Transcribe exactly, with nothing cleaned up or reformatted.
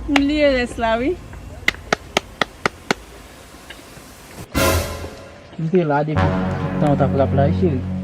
M bliye rès la, wi. M te la depi tout tan w t ap rap la, wi, cheri.